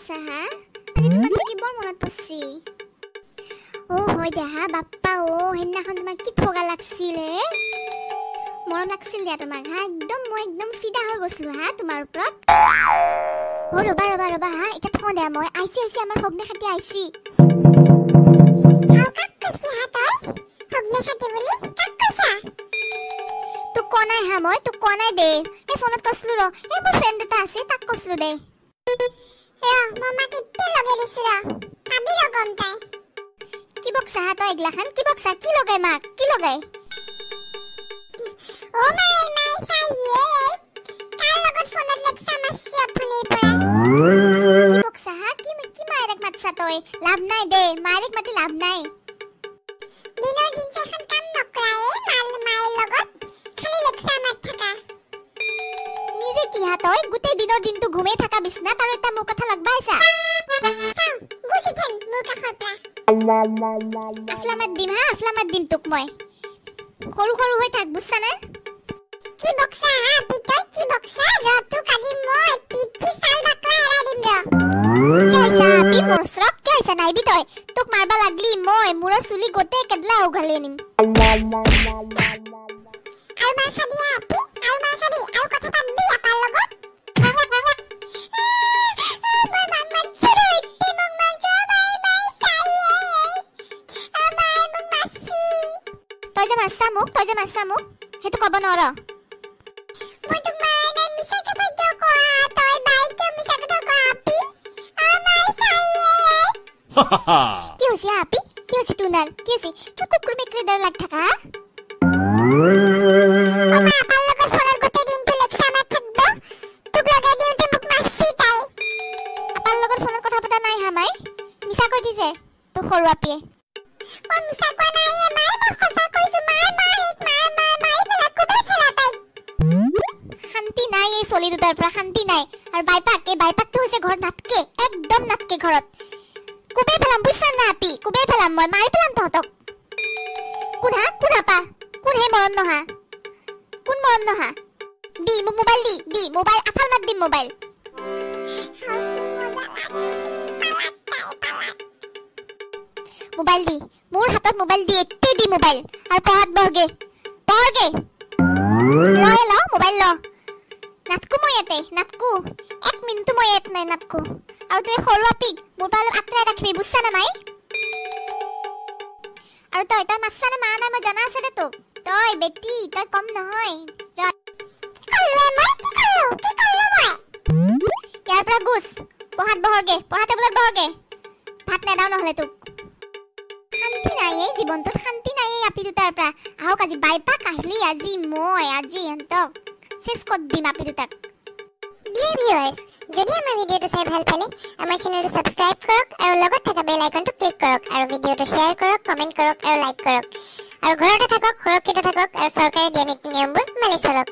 আছা হা? আজি তোমাক লাগি বৰ মনত পৰছি। অ' হয় দে হা বাপ্পা, অ' সেইদিনাখন তোমাক কি ঠগা লাগছিল হে, মৰম লাগছিল দিয়া তোমাক হা, একদম মই একদম ফিদা হৈ গৈছিলো হা তোমাৰ ওপৰত। অ' ৰ'বা ৰ'বা ৰ'বা হা, এতিয়া থওঁ দিয়া, মই আইছি আইছি, আমাৰ সগ্নে খাতি আইছি। তোক কোৱা নাই হা, মই তোক কোৱা নাই দে, এই ফোনত কৈছিলো ৰ, এই মোৰ ফ্ৰেণ্ড এটা আছে তাক কৈছিলো দে। কি বকছা হা তই এগলাখান, কি বকছা, কি লগাই মাক, কি লগাই? কি বকছা হা, কি কি মায়েৰেক মাতছা তই? লাভ নাই দে, মায়েৰেক মাতি লাভ নাই। নিজে কি হা তই গোটেই দিনৰ দিনটো ঘুমেই থাকা বিচনাত, আৰু এটা মোৰ কথা লাগবা আহিছা? আফলা মাত দিম হা, আফলা মাত দিম তোক মই। সৰু সৰু হৈ থাক বুজছানে? কি বকছা হা পিতই, কি বকছা? ৰ তোক আজি মই পিঠি চাল বাকলা এৰাই দিম ৰ। কি হৈছে আপি মোৰ ওচৰত? কি হৈছে নাইবি তই? তোক মাৰবা লাগলি মই মূৰৰ চুলি গোটেই কেদলা উঘালি আনিম। আৰু মাৰ খাবি হা আপি, আৰু মাৰ খাবি, আৰু কথা পাতবি আপাৰ লগত। মই মাক মাতছিলো, এতিয়া মোক মাৰছ, মাই মাই চাই এই, মাই মোক মাৰছি। তই যে মাৰছা মোক, তই যে মাৰছা মোক, সেইটো ক'ব নোৱাৰ। মই তোক মাৰাই নাই, মিছা কথা কিয় কোৱা তই? বাই কিয় মিছা কথা কোৱা আপি? আ মাই চাই এই। কি হৈছে আপি? কি হৈছে তোৰ? কি হৈছে? কিয় কুকুৰ মেকুৰীৰ দৰে লাগি থাকা? অ মা, আপাৰ লগত ফোনত গোটেই দিনটো লেকচাৰ মাৰি থাকব, তোক লগাই দিওঁতে মোক মাৰছি তাই। আপাৰ লগত ফোনত কথা পতা নাই হা মাই, মিছা কৈ দিছে তোক সৰু আপিয়ে। মই মিছা কোৱা নাই এ মাই, মই সঁচা কৈছো। মাৰ মাৰ এইক, মাৰ মাৰ, মাৰি পেলা, কোবাই পেলা তাইক। শান্তি নাই এই চলি দুটাৰ পৰা, শান্তি নাই। আৰু বাইপাক, এই বাইপাকটো হৈছে ঘৰত নাথকে, একদম নাথকে ঘৰত। কোবাই পেলাম বুজিছা না আপি, কোবাই পেলাম মই, মাৰি পেলাম তহঁতক। কোন হা, কোন আপা, কোন হে মৰণ নহা, কোন মৰণ নহা? দি মোক মোবাইল, দি দি মোবাইল, আফাল মাত দিম মোবাইল। হাও কি মজা লাগছি, পালাক তাই পালাক। মোবাইল দি, মোৰ হাতত মোবাইল দি, এতিয়াই দি মোবাইল। আৰু পঢ়াত বহগে, পঢ়গে, ল ল মোবাইল ল। নাথকো মই ইয়াতে, নাথকো এক মিনিটো মই ইয়াত নাই নাথকো। আৰু তই সৰু আপিক মোৰ পৰা অলপ আঁতৰাই ৰাখিবি বুজছা না মাই? আৰু তই, তই মাতছা নে মাৰা নাই মই জনা আছে দে তোক। তই বেটি, তই কম নহয়। কি কৰলো মই? কি কৰলো? কি কৰলো মই? ইয়াৰ পৰা গুচ, পঢ়াত বহৰগে, পঢ়া টেবুলত বহৰগে, ভাত নেদাও নহ'লে তোক। শান্তি নাই এই জীৱনটোত, শান্তি নাই এই আপি দুটাৰ পৰা। আহক আজি বাইপাক আহিলি, আজি মই আজি ইহঁতক চেচ কৰি দিম আপি দুটাক। ডিয়াৰ ভিউৱাৰ্ছ, যদি আমাৰ ভিডিঅ'টো চাই ভাল পালে আমাৰ চেনেলটো ছাবস্ক্ৰাইব কৰক আৰু লগত থকা বেল আইকনটো ক্লিক কৰক আৰু ভিডিঅ'টো শ্বেয়াৰ কৰক, কমেণ্ট কৰক আৰু লাইক কৰক। আৰু ঘৰতে থাকক, সুৰক্ষিত থাকক আৰু চৰকাৰে দিয়া নীতি নিয়মবোৰ মানি চলক।